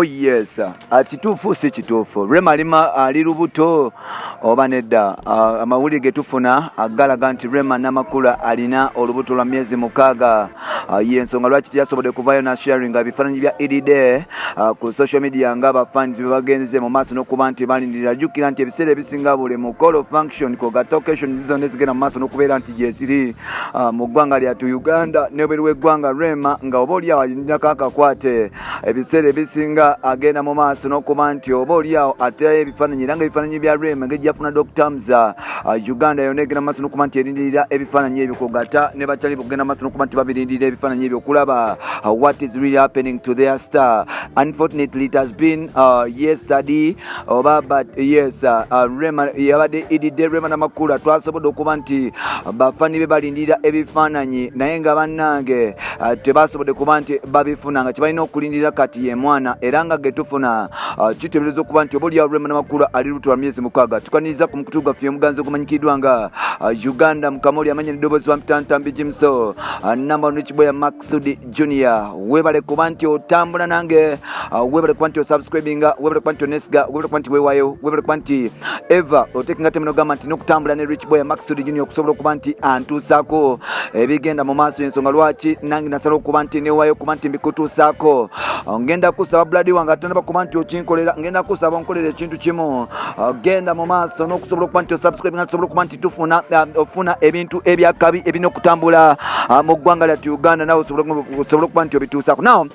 Oh yes, kituufu si kituufu, Rema alima ali lubuto oba nedda? Amawulire ge tufuna galaga nti Rema Namakula alina olubuto lwa myezi 6. Y'ensonga lwaki teyasobodde kuvayo na sharinga ebifaananyi bya Eid ku social media nga abafans bwe bagenze mu maaso n'okuba nti balindirira. Jjukira nti ebiseera ebisinga buli mukolo, function, kogata occasion zonna ezigenda mu maaso n'okubeera nti gyeziri mu ggwanga lyattu Uganda n'ebweru w'eggwanga, Rema nga oba oliawo alinako akakwate, ebiseera ebisinga agenda mu maaso n'okuba nti oba oliawo aterayo ebifaananyi. Era nga ebifaananyi bya Rema engeri gyafuna Dr Mza, Uganda yonna egenda mu maaso n'okuba nti erindirira ebifaananyi ebyo, kogata ne bakyali kugenda maaso n'okuba nti babirindirira ebifaananyi ebyo okulaba what is really happening to their star. Unfortunately, it has been yesterday oba, but yes, Rema yabadde Eid Day. Rema Namakula twasobodde okuba nti bafani be balindirira ebifaananyi, naye nga bannange tebasobodde kuba nti babifuna, nga kyebalina okulindirira kati ye mwana. Era nga getufuna kiteebereza okuba nti oba oliawo Rema Namakula ali lubuto lwa myezi 6. Tukwaniriza ku mukutu gwaffe omuganzi ogumanyikiddwa nga Uganda Mukamoli, amanya neddoboozi wa Mtantambi Jimso, number one Rich Boy Maxud Junior. Webale kuba nti otambula nange, webale kuba nti osubscribinga, webale kuba nti onesiga, webale kuba nti wewayo, webale kuba nti eva otekinga temeno gamba nti n'okutambula ne Rich Boy Maxud Junior okusobola okuba nti antuusaako ebigenda mu maaso. Ensonga lwaki nange nasala okuba nti newayo okuba nti mbikutuusaako, ngenda kusaba blood wange atanaba kuba nti okinkolera, ngenda kusaba onkolera ekintu kimu. Genda mu maaso n'okusobola okuba nti osubscribe nga tusobola okuba nti tufuna ofuna ebintu ebyakabi ebirina okutambula mu ggwanga lyattu Uganda, nawe osobola okuba nti obituusaako. Now,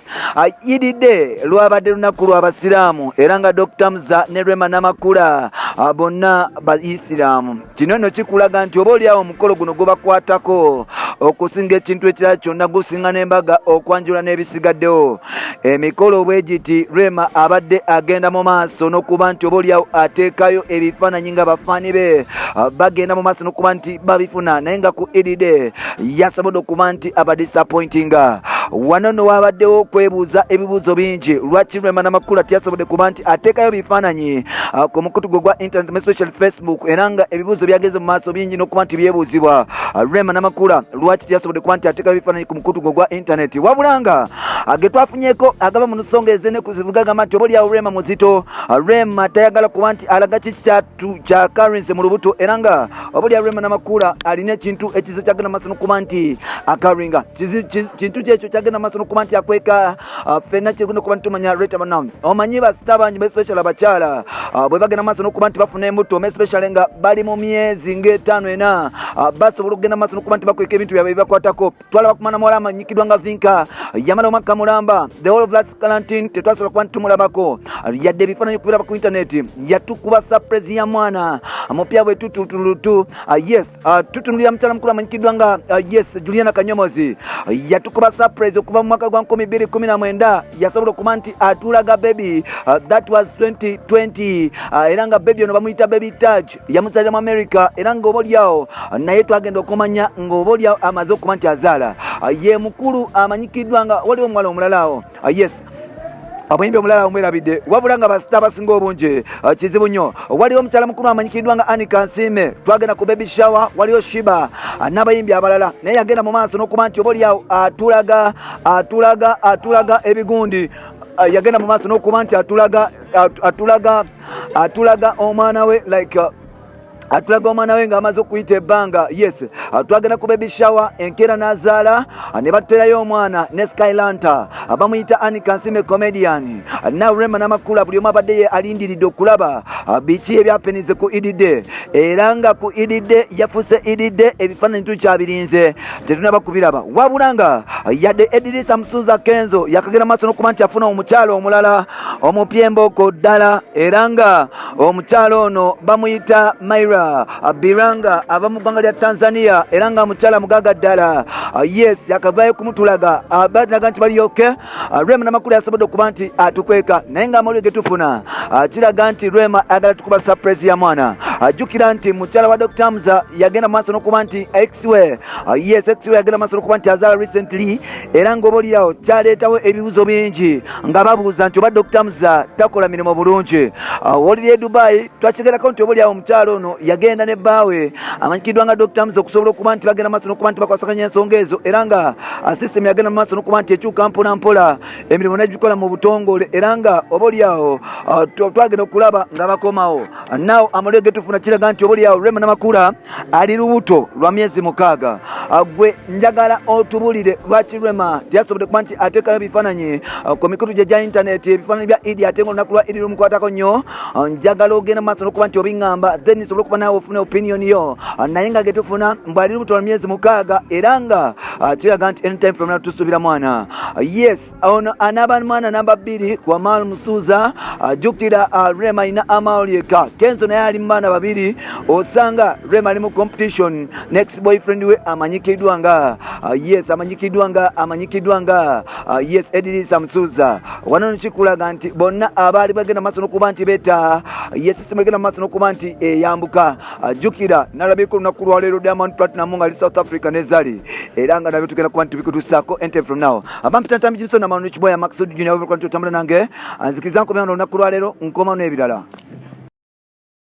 Eid Day lwabadde lunaku lw'abasiraamu, era nga Dr Mza ne Rema Namakula bonna baisiraamu. Kino nno kikulaga nti oba oliawo omukolo guno gubakwatako okusinga ekintu ekirala kyonna, gusinga n'embaga, okwanjula n'ebisigaddewo. Emikolo bwe giti, Rema abadde agenda mu maaso n'okuba nti oba oliawo ateekayo ebifaananyi nga bafaani be bagenda mu maaso n'okuba nti babifuna, naye nga ku Eid Day yasobodde okuba nti abadisappointinga. Wano no wabaddewo okwebuuza ebibuuzo bingi lwaki Rema Namakula teyasobodde kuba nti ateekayo bifaananyi ku mukutu gwe gwa internet, especially Facebook. Era nga ebibuuzo byageze mu maaso bingi n'okuba nti byebuuzibwa, Rema Namakula lwaki teyasobodde kuba nti ateekayo bifaananyi ku mukutu gwe gwa internet? Wabula nga ge twafunyeko agaba mu nsonga ezenekuzivu gagamba nti oba oliawo Rema muzito, Rema tayagala kuba nti alaga kiki kya currency mu lubuto. Era nga oba oliawo Rema Namakula alina ekintu ekizo kyagenda maaso n'okuba nti akaringa kintu kyekyo kyagenda maaso n'okuba nti akweka, ffenna kirina okuba nti tumanya. Right about now, omanyi basita bangi, especially abakyala, bwe bagenda maaso n'okuba nti bafuna embuto, especially nga bali mu myezi ng'etaano ena, basobola okugenda maaso n'okuba nti bakweka ebintu byabwe ebibakwatako. Twalaba ku mwana muwala amanyikiddwa nga Vinka, yamala omwaka mulamba, the whole of last quarantine tetwasobola kuba nti tumulabako yadde ebifaananyi okubiraba ku internet. Yatukuba surprise ya mwana mupya bwe tututulutu. Yes, tutunulira mukyala mukulu amanyikiddwa nga yes, Juliana Kanyomozi, yatukuba surprise okuva mu mwaka gwa 2019, yasobola okuba nti atulaga baby, that was 2020. Era nga baby ono bamuyita Baby Touch, yamuzalira mu America. Era nga oba oliawo naye twagenda okumanya ng'oba oliawo amaze okuba nti azaala. Ye mukulu amanyikiddwa nga waliwo omuwala omulala awo, yes, omuyimbi omulala omwerabidde. Wabula nga basita abasinga obungi kizibu nnyo. Waliwo omukyala mukulu amanyikiddwa nga Annie Kansiime, twagenda ku baby shower, waliwo Sheebah n'abayimbi abalala, naye yagenda mu maaso n'okuba nti oba oliawo atulaga atulaga atulaga ebigundi, yagenda mu maaso n'okuba nti atulaga atulaga atulaga omwana we, like atulaga omwana we ng'amaze okuyita ebbanga. Yes, twagenda ku baby shower, enkeera n'azaala ne baterayo omwana ne Skylanta, bamuyita Annie Kansiime, comedian. Now Rema Namakula buli omu abadde ye alindiridde okulaba biki ebyapenize ku Eid Day. Era nga ku Eid Day yafuuse Eid Day, ebifaananyi tukyabirinze, tetunaba kubiraba. Wabula nga yadde Edirisa Musuuza Kenzo yakagenda maaso n'okuba nti afuna omukyalo omulala omupya embooko ddala, era nga omukyalo ono bamuyita Maira Biranga, ava mu ggwanga lya Tanzania, era nga mukyala mugaga ddala. Yes, yakavaayo kumutulaga, balaga nti bali okay. Rema Namakula yasobodde okuba nti atukweka, naye nga amawulire getufuna kiraga nti Rema ayagala tukuba surprise ya mwana. Jjukira nti mukyala wa Dr Mza yagenda maaso n'okuba nti ex we, yes, ex we yagenda maaso n'okuba nti azaala recently. Era ng'oba oliawo kyaleetawo ebibuzo bingi nga babuuza nti oba Dr Mza takola mirimu bulungi. Woliri e Dubai, twakigerako nti oba oliawo omukyalo ono Yagenda ne bbaawe amanyikiddwa nga Dr. Musa okusobola okuba nti bagenda maaso n'okuba nti bakwasaganya ensonga ezo, era nga system yagenda maaso n'okuba nti ekyuka mpola mpola, emirimu negikola mu butongole, era nga oba oliawo twagenda okulaba nga bakomawo. Naw amawulire getufuna kiraga nti oba oliawo Rema Namakula ali lubuto lwa myezi 6. Gwe njagala otubulire lwaki Rema teyasobodde kuba nti ateekayo ebifaananyi ku mikutu gye gya intaneti, ebifaananyi bya Idi, ate nga olunaku lwa Idi lumukwatako nnyo. Njagala ogenda maaso n'okuba nti obiŋŋamba, then nsobole okuba naawe ofune opinion yo. Naye nga getufuna mbu ali lubuto lwa myezi 6, era nga kiraga nti anytime from now tusuubira mwana. Yes, ono anaaba mwana namba 2 ku Amal Musuuza. Jjukira Rema alina Amal yekka, Kenzo naye ali mu baana 2. Osanga Rema ali mu competition next boyfriend we amanyikiddwa nga yes, amanyikiddwa nga yes, Edirisa Musuuza. Wano kikulaga nti bonna abaali bagenda maaso n'okuba nti beta, yes, system egenda maaso n'okuba nti eyambuka. Jjukira nalabiko olunaku lwaleero Diamond Platnumz nga ali South Africa ne Zari, era nga nabyo tugenda kuba nti tubikutusaako anytime from now. Abampita Ntambi Jimson Amano Kiboya Maxud Junior, otambula nange nzikiriza nkomya wano olunaku lwaleero, nkoma n'ebirala.